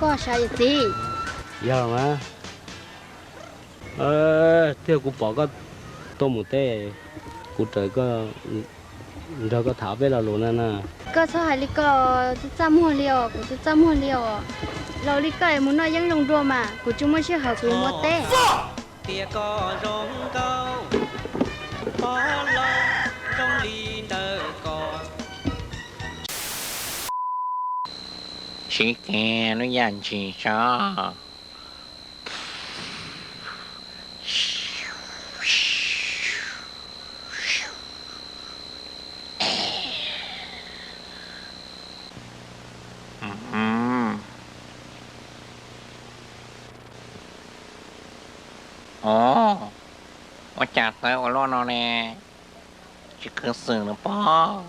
Koj sav yawm txiv. Yog mas, thiab kuv pom koj tuaj mus teb, kuv raws koj, nrog koj tham peb lo lus na na. Koj txhob hais li koj, txaj txaj muag li os, kuv txaj txaj muag li os. Laus li koj es mus noj yeeb zoo dua mas, kuv tsis muaj sij hawm kuv yuav mus teb. Tias koj zoo nkauj, pog laus zoo li ntawm koj. Siv kiag lub yaj ntsis tso. Ua cas tawv ua luaj no ne? Tsis khwv xwm lawm pob.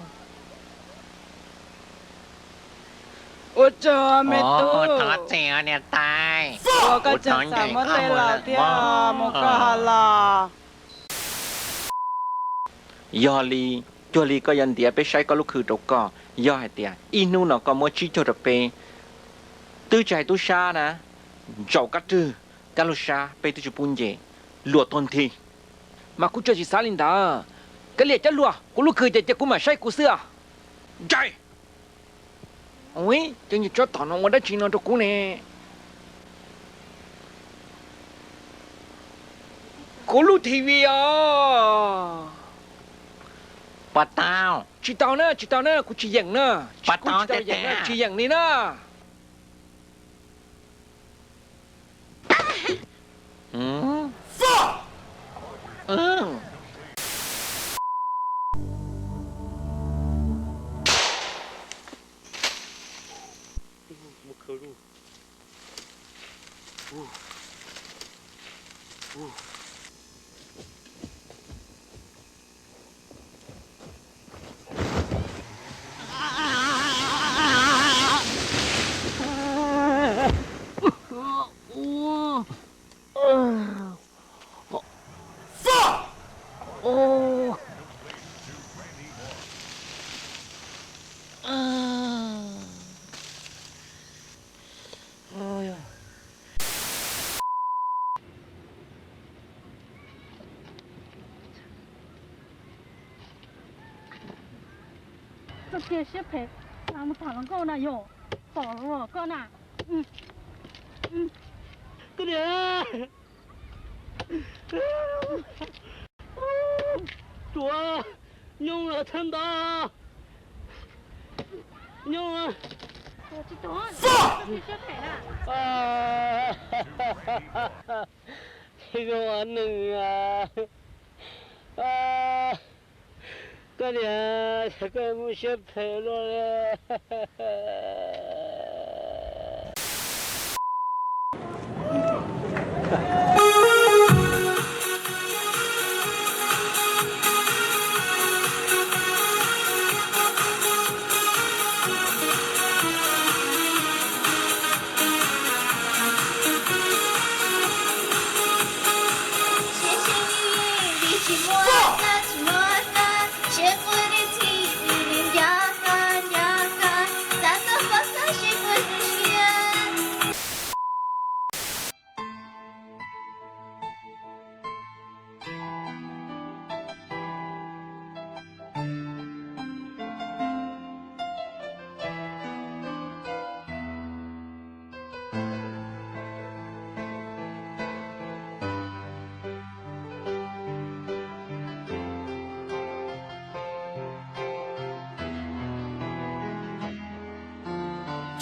Ua tsaug me tub, thov txim niam tais, ua koj tseem xav muab tej laus thiab mus koj ha los. Yog li, cuag li koj yuav ntiav peb saib koj lub khw rau koj, yog hais tias ib hnub no koj muab tsib caug rau peb, twb tsis hais tub sab na, ntsaum kab rwg, kab lub sab peb twb tsis pub nce, luag tuag nthi. Mas kuv tseem tsis xav li ntawd. Kav liam cov luag, kuv lub khw ces cia kuv mam saib kuv xwb os. Ntsais. Ui, cov niag tsov tom no ua dab tsi no rau kuv ne? Kuv lub T V os. Pov tau. Tsis tau na, tsis tau na, kuv tsis yeem na. Kuv tsis tau yeem na, tsis yeem li na. Koj cia siab phem, mus tham hluas nkauj na yog, pom los koj na. Koj niam, tsuav nyooj los thawj nto, nyooj. Zoo nws, koj niam, koj muaj siab phem luaj li.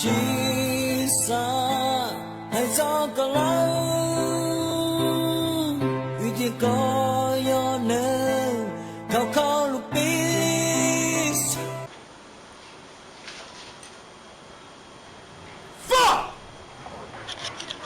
Tsis xav hais txog koj lawm, vim tias koj yog neeg khov kho.